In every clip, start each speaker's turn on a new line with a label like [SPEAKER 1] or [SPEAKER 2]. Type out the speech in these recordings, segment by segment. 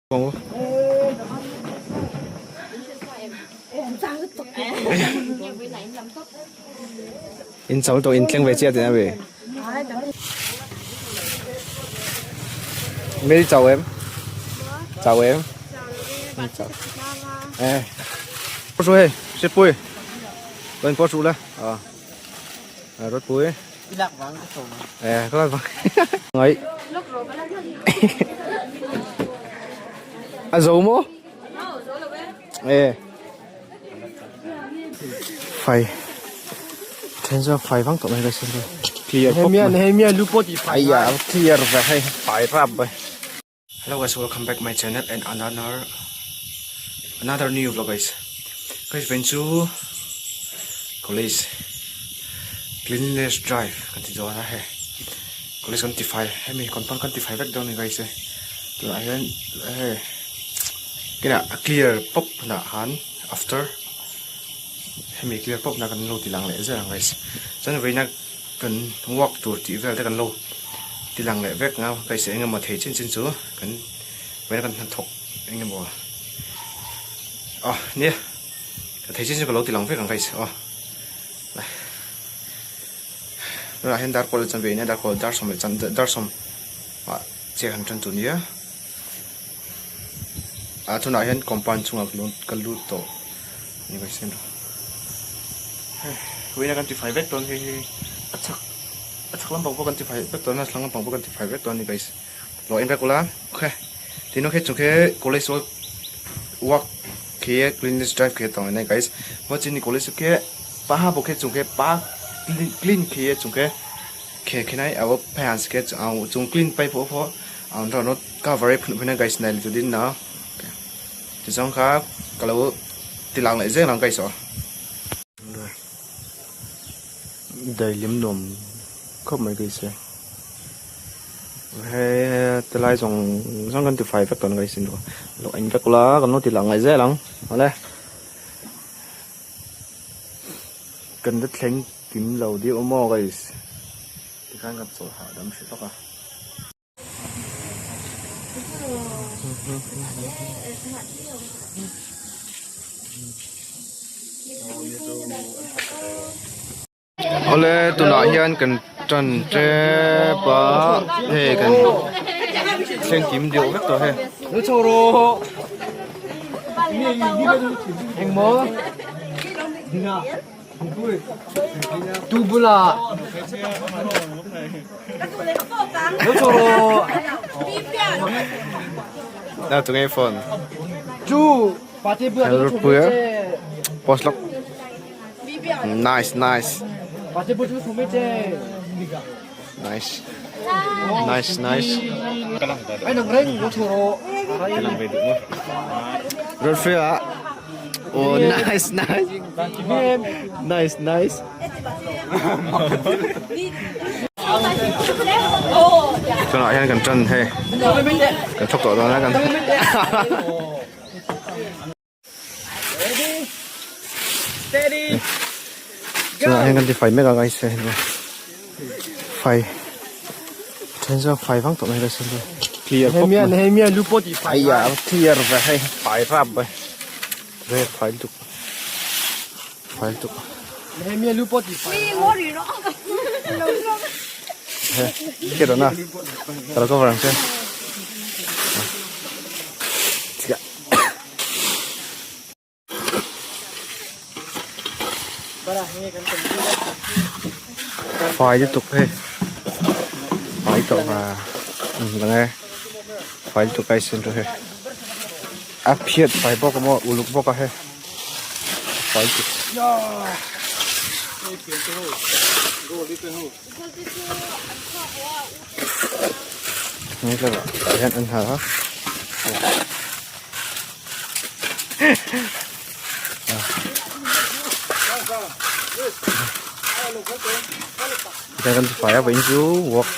[SPEAKER 1] In chau tawh in thleng ve chiah tih a ve. Mary chau em? Chau em? Chau. Eh. Pawh hei, se pui. Kan pawh su la. À. Rot pui. Eh, ka lak vang. Ngai. A zo maw? Eh. Fai. Then chuan fai vang tawh mai ka sin chu. Clear pawp mai.
[SPEAKER 2] Nehemia lu pawh tih fai.
[SPEAKER 1] Aiya, clear ve hei, fai rap mai. Hello guys, welcome back my channel and another another new vlog guys. Guys, ven chu college cleanliness drive kan ti dawn a he college kan ti fai hemi compound kan ti fai vek dawn a ni guys e tunah hian he kinah a clear pawp hunah khan after hemi clear pawp na kan lo ti lang leh zel ang guys chuan vawiina kan walk tur tih vel te kan lo ti lang leh vek ang a guys eng emaw thei chin chin chu kan vawiina kan hnathawk eng emaw aw nia ka thei chin chin ka lo ti lang vek ang guys aw tunah hian darkawl a chanve ania darkawl dar sawm leh dar sawm ah chiah kan tan tur nia ah tunah hian compound chungah ka lut tawh ni mai se vawiin a kan tifai vek dawn hei hi a chhak a chhak lampang pawh kan tifai vek dawn a thlang lampang pawh kan tifai vek dawn a ni guys lo en vek ula okay tin okay chung khi college work work khi cleanliness drive khi tawng ania guys maw chini college khi paha bawk khi chung khi pa clean khi chung khi khe khenai abo phai ang sketch ang chung clean pai pawh pawh ang ro no cover e phun phun guys nai tu din na ti chong kha ka lo ti lang leh zel ang guys aw dai lim nuam khawp mai guys e he ti lai zawng zawng kan ti fai vek tawh guys in lo en vek ula kan lo ti lang leh zel ang awle kan la thleng Kim lo deuh maw guys tikhan kan chawlh hahdam hrih lawk a. Awle tunah hian kan tan tep a hei kan thleng kim deuh vek tawh hei.
[SPEAKER 2] Tu bula
[SPEAKER 1] Na tunge phone.
[SPEAKER 2] Chu pate bula
[SPEAKER 1] Hello puia. Post lok. Nice nice.
[SPEAKER 2] Pate bula chu che.
[SPEAKER 1] Nice. Nice nice.
[SPEAKER 2] Ai nang reng lo choro.
[SPEAKER 1] Kelang ve duh mo. Rodfia. Oh nice nice. Nice nice. Tunah hian kan tan hei. Kan thawk tawh dawn a kan. Tunah hian kan ti fai mek a guys hei fai then chuan fai vang tawh mai guys clear khawp mai
[SPEAKER 2] Nehemia lu pawh tih fai
[SPEAKER 1] aiya clear ve hei fai rap mai ve fai lutuk fai lutuk
[SPEAKER 2] Nehemia lu pawh tih fai
[SPEAKER 1] he ke dawna ka lo cover ang che. Fai lutuk hei fai tawh va lang e fai lutuk a sen tawh hei a phiat fai bawk a maw uluk bawk a hei fai lutuk. Tah hian an ha a Tikhan kan fai a vawiin chu walk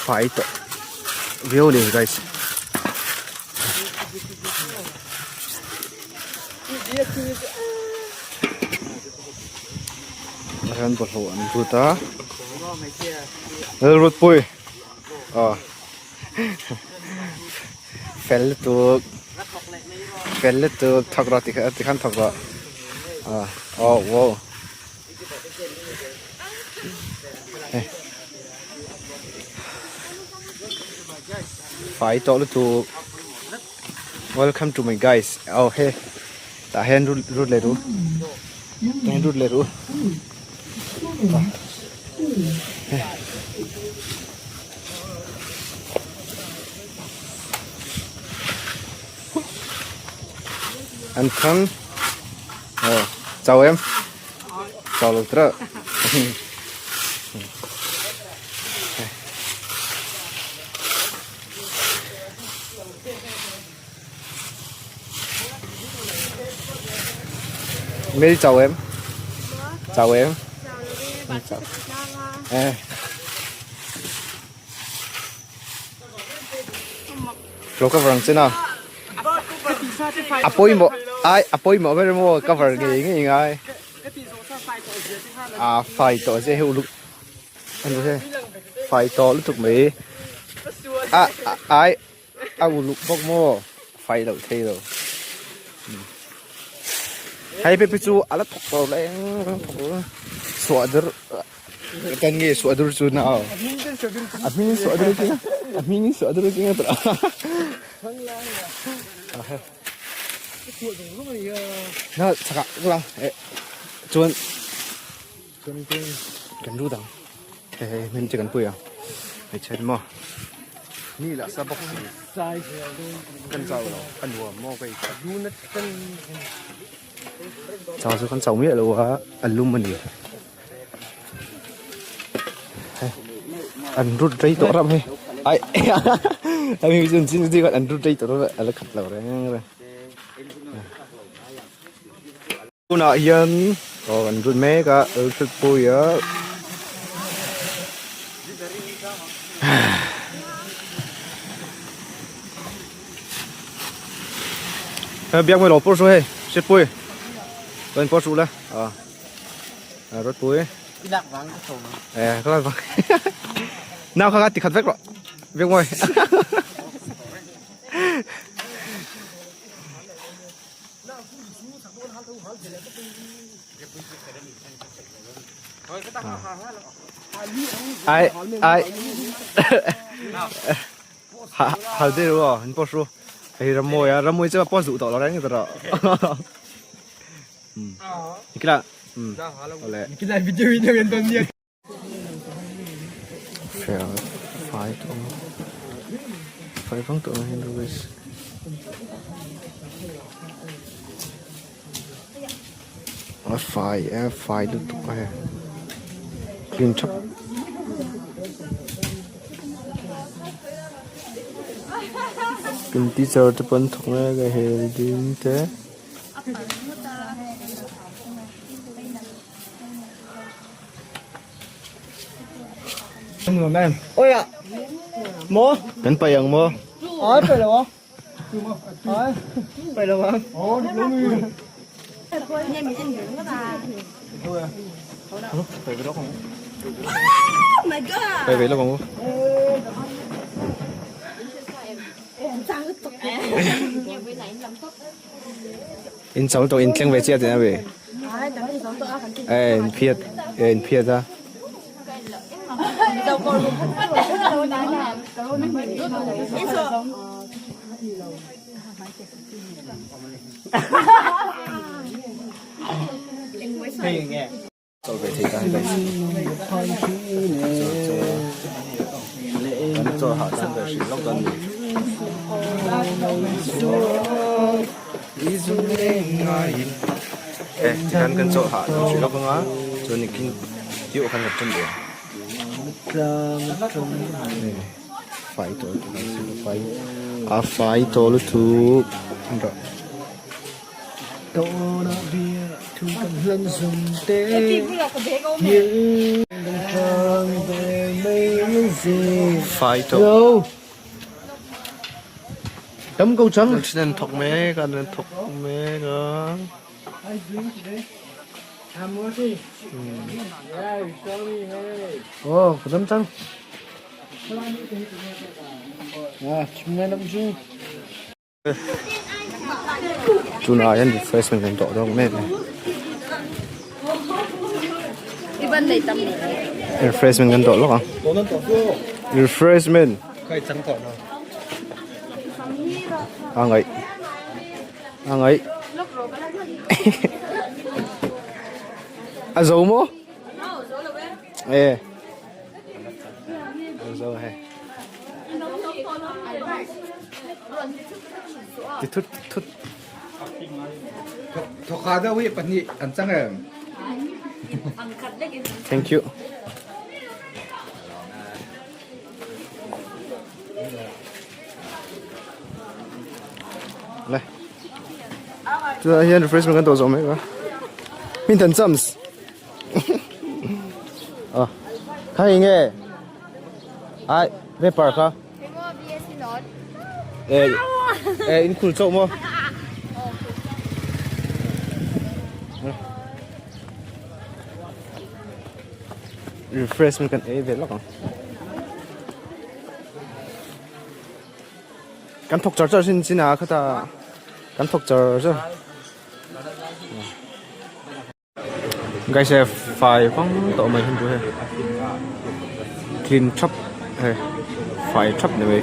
[SPEAKER 1] fai tawh viau a ni guys. Hian bawlhhlawh an lut a Lalrutpui aw. Fel lutuk. Fel lutuk thawk rawh tikhan tikhan thawk rawh. Ah oh wow. Fai tawh lutuk. Welcome to my guys. Oh he. Tah hian rut rut leh ru. Tah hian rut leh ru. An thang ờ chào em chào lộc tra Mary chào em chào em chào eh Lo cover ang che na. A pawimawh ai a pawimawh ber emaw cover ngei ngei ngai. A fai tawh che heuh luk an he fai tawh lutuk mai. A ai a uluk bawk maw fai loh thei lo. Hei pe pe chu a la thawk tawh lo eng thawk lo suah dur Kan nge suah dur chu na aw. A hming suah dur chu a hming suah dur chu nga Na chaka lang e chuan chuan kan ru dang he he hmin che kan pui ang hmeichhe maw ni lah sa bawk si kan chau lo a nuam maw ka Chau chu kan chau miah lo a a lum a ni an rut rei tawh ram hei ai a mi chu chin chi an rut rei tawh ram a la khat lo reng reng tunah hian aw an rut mek a thutpui a. Biak mai lo pawr su hei Sipui lo in pawr su la a a rawt pui
[SPEAKER 2] I lak vang ka tho
[SPEAKER 1] eh ka lak vang nau kha ka ti khat vek rawh biak mawi ai ai Hal deuh ru aw an post ru hei Rammawi a Rammawi chu a post duh tawh lo reng tawh nikila um awle
[SPEAKER 2] nikila video video en dawn nia
[SPEAKER 1] fel fai tawh fai vang tawh hian guys a fai a fai lutuk a hei clean thap kan teacher te pawh an thawk mek a hei ding te. Kan paih ang maw? Quay về lớp không? In chau tawh in thleng ve chiah tih a ve. Eh in phiat eh in phiat a. Chawl ve thei ta hei guys. Kan chawl hah tan ve hrim lawk dawn ni. Eh tikhan kan chawl hah tan hrih lawk anga chuan nikin deuh khan kan ṭan leh ang. Fai tawh lutuk ang chu fai a fai tawh lutuk an rawh. Fai tawh. An thawk mek a an thawk mek a.
[SPEAKER 2] Aw ka dam cang. Ah chim ngai lam cu.
[SPEAKER 1] Tunah hian refreshment kan tawh dawn mek a refreshment kan tawh lawk ang refreshment a ngaih a ngaih a zo maw e a zo he. Ti thut thut.
[SPEAKER 3] Thawkha deuh hi pahnih an chang em?
[SPEAKER 1] Thank you. Le. Tunah hian refreshment kan tawh zawh mek a. Min than chams. Ờ. Kha hi nge? Ai, paper kha. Ê, ê, in khul chauh maw? Refreshment kan ei ve lawk ang. Kan thawk char char sin sin a khata kan thawk char char. Guys he fai vang tawh mai hian hei clean thap hei fai thap ni mai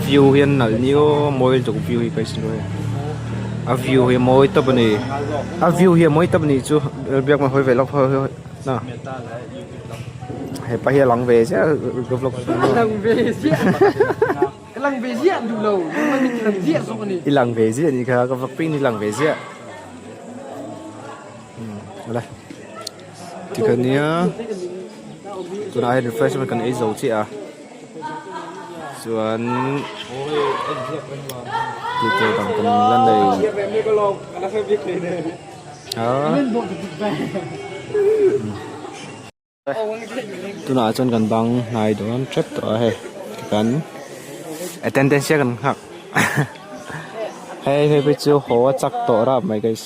[SPEAKER 1] view hian nalh ni aw mawi lutuk view hi guys hei a view hi a mawi tawp a ni a view hi a mawi tawp a nih chu biak mai hawi ve lawk na hepa hi a lang ve ziah ka vlog
[SPEAKER 2] Ka lang ve ziah duh lo. Nangmah min lang ziah zawk a ni.
[SPEAKER 1] I lang ve ziah ni kha ka vak pin i lang ve ziah. Ala. Tikhan nia. Tunah hian refreshment kan ei zo chiah a. Chuan tih tur dang kan la nei. A. Tunah chuan kan bang hnai dawn tep tawh a hei kan attendance hian kan nghak hei hei phei chu haw a chak tawh rap mai guys